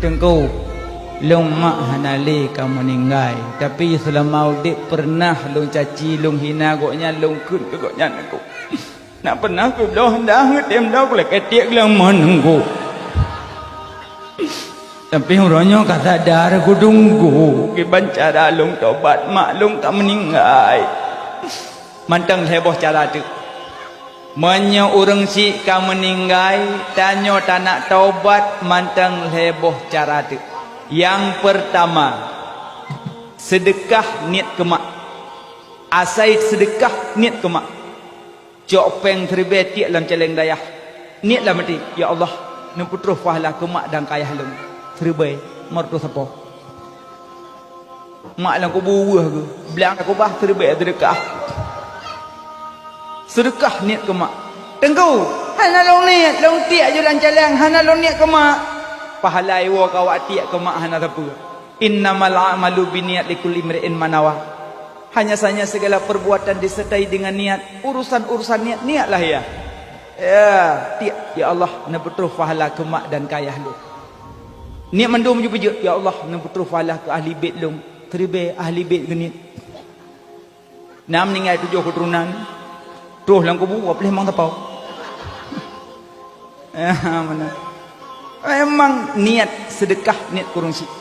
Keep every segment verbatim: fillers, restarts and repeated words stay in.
Teungku, lôn mak hana lé ka meuninggai, tapi seulama udeb peureunah lôn caci, lôn hina gobnyan, lôn kheun keu gobnyan, Teungku. Nak peureunah peubloe dah geutem dah kulakée tiek leumoh Teungku. Tapi uroe nyoe ka sadar kutunggu kiban cara lôn tobat, mak lôn ka meuninggai. Mantong lhée boh cara teuk. Meunyoe ureuëng syiek ka meuninggai, tanyoe tanak tobat mantong lhée boh cara teuk. Nyang peurtama, seudeukah niet keu mak. Asai seudeukah niet keu mak. Cok péng siribée tiek lam caleng dayah. Niet lam até, "Ya Allah, neupeutroh pahala keu mak dan keu ayah lôn." Siribée, meureutoh sapo. Mak lam kubu weueh geuh, blang kubah siribée seudeukah. Seudeukah niet keu mak. Teungku, hana lôn niet, lôn tiek ju lam caleng, hana lôn niet keu mak. Pahala iwoe keu awak tiek keu mak hana sapeue. Innamal a'malu binniyat likulli imri'in ma nawa. Hanya saja segala perbuatan disertai dengan niat. Urusan-urusan niat, niatlah ya. Ya, tiek, "Ya Allah, neupeutroh pahala keu mak dan keu ayah lôn." Niet mandum ju beujeuet, "Ya Allah, neupeutroh pahala keu ahli bét lôn." Siribée ahli bét geuniet. Na meuninggai tujoh keuturonan, troh lam kubu, wapléh mang tapau. Ah, meunan. Memang niet seudeukah, niet keu ureuëng syiek.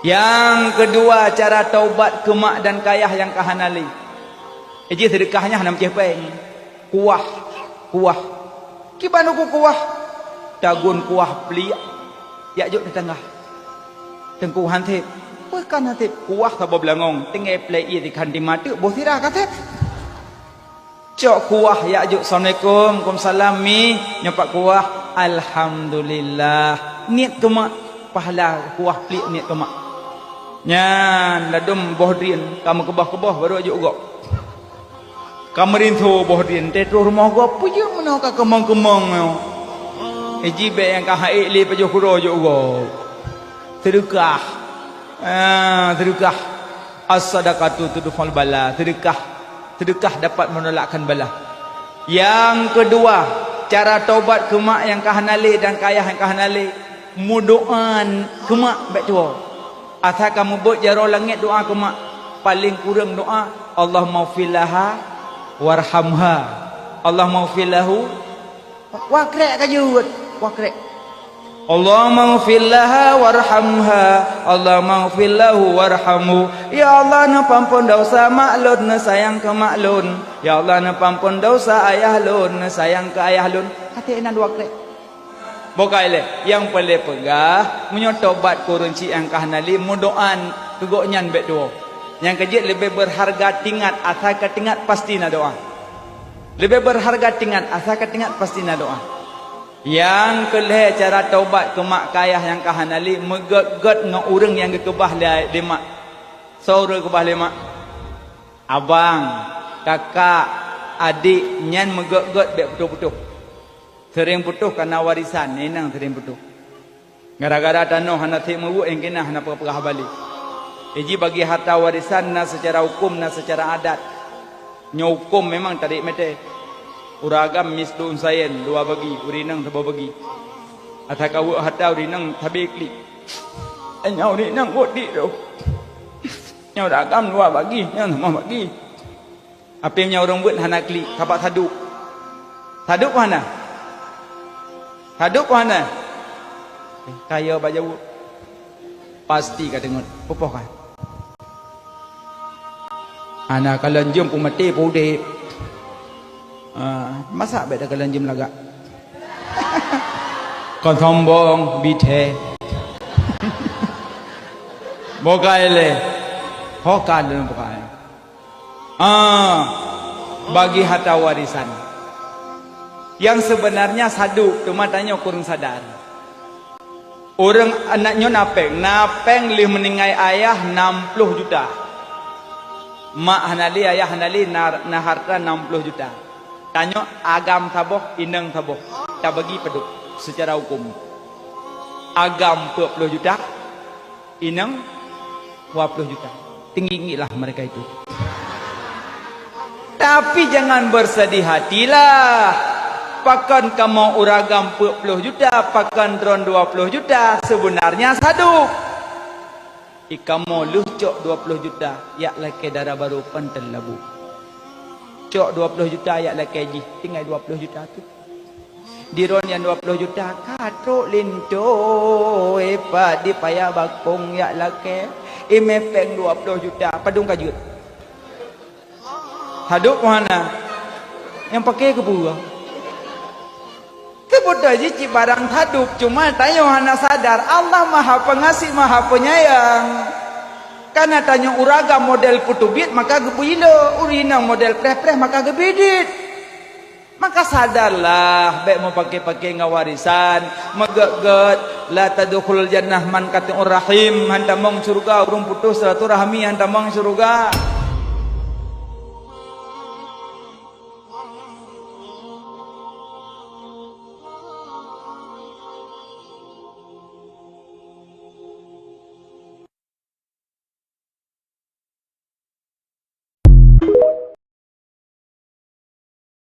Nyang keudua, cara taubat keu mak dan keu ayah nyang ka hana lé. Jih seudeukah nyan hana meucéh péng. Kuah, kuah. Kiban uku kuah? Tagun kuah pliek, jak jok teutangga. Teungku han sép. Peue kan han sép? Kuah saboh beulangong, tinggai plei ié dikhan di mata, boh sira ka sép. Cok kuah jak jok, "Assalamualaikum." "Waalaikumsalam, Mi." "Nyoe pat kuah." "Alhamdulillah." Niet keu mak, pahala kuah pliek niet keu mak. Nyan ladôm boh drien ka meukeubah-keubah baru jok gob. Ka meurinso boh drien, teutroh rumoh gob, peue jeuet meunoe ka keumong-keumong nyoe. Iji bék nyang ka haék lé pajoh keudroe jok gob. Seudeukah. Ah, seudeukah. As-sadaqatu tudfa'ul bala. Seudeukah. Seudeukah dapat menolakkan bala. Nyang keudua, cara tobat keu mak nyang ka hana lé dan keu ayah nyang ka hana lé, meudoá keu mak bék tuwoe. Asai ka mubuet jaroe langét doá keu mak, paleng kureueng doá, "Allahummaghfir laha warhamha." Allahummaghfir lahu. Wah krek ka jeuet, wah krek. "Allahummaghfir laha warhamha. Allahummaghfir lahu warhamhu." Ya Allah, neupeuampon desya mak lôn, neusayang keu mak lôn. Ya Allah, neupeuampon desya ayah lôn, neusayang keu ayah lôn. Até inan dua krek. Boh ka ilée, nyang peureulée peugah, meunyoe tobat keu ureuëng syiek nyang ka hana lé, meudoá keu gobnyan bék tuwoe. Nyang keujeuet leubeh beurharga tingat, asai ka tingat pasti na doá. Leubeh beurharga tingat, asai ka tingat pasti na doá. Nyang keulhée cara tobat keu mak keu ayah nyang ka hana lé, meugét-gét ngon ureuëng nyang geukeubah lé, lé mak. Soe ureuëng geukeubah lé mak? Abang, kakak, adék, nyan meugét-gét bék putôh-putôh. Seuréng putôh kareuna warésan, inong seuréng putôh. Gara-gara tanoh hana sép meuweuek, nyang keunan hana peugah-peugah balek. Iji bagi harta warésan na seucara huköm, na seucara adat. Nyoe huköm memang tarék meuté. Ureuëng agam mislu unsayain, dua bagi, ureuëng inong saboh bagi. Asai ka weuek harta ureuëng inong sabé klik. Nyoe ureuëng inong weuek dik droe. Nyoe ureuëng agam dua bagi, nyoe saboh bagi. Apém nyan ureuëng beuet hana klik, sabab sadôk. Sadôk peu hana? Sadôk peu hana? Eh, kaya bak jaweueb. Pasti ka deungon. Pupoh kan? Hana kalon jeuem peumaté peuudép. Ah, masa bék takalon jeuem lagak? Kon sombong, bithée. Boh ka ilée. Ho ka lôn boh ka ilée. Ah, bagi harta warésan. Nyang seubeunarnya sadôk, teuma tanyoe kureueng sadar. Ureuëng aneuk nyoe na péng, na péng lheueh meuninggai ayah nam ploh juta. Mak hana lé, ayah hana lé, na, na harta nam ploh juta. Tanyoe agam saboh, inong saboh. Tabagi padub seucara huköm. Agam peuet ploh juta, inong dua ploh juta. Tinggi-tinggilah mereka itu. Tapi jangan bersedih hatilah. Pakon kamoe uragam peuet ploh juta, pakon droen dua ploh juta, sebenarnya sadub. Ikamoe lheueh cok dua ploh juta, jak lakée dara barô panten labu. Cok dua ploh juta, jak lakée jih, tinggai dua ploh juta tu. Di droen nyang dua ploh juta, ka trok linto, eh, pat di paya bakong jak lakée, imé péng dua ploh juta, padum ka jeuet. Hadub hana. Nyang pakai keu peue? Teupeuteuh jih cit barang hadub, cuma tanyoe hana sadar, Allah Maha Pengasih, Maha Penyayang. Karena tanyoe uragam model peuteubiet, maka geubri le, ureueng inong model preh-preh, maka geubri dit. Maka sadarlah, bék meupaké-paké ngon warisan, meugét-gét, la tadkhulul jannah man qati'ur rahim, han tamong syeuruga, ureueng putus silaturahmi han tamong syeuruga.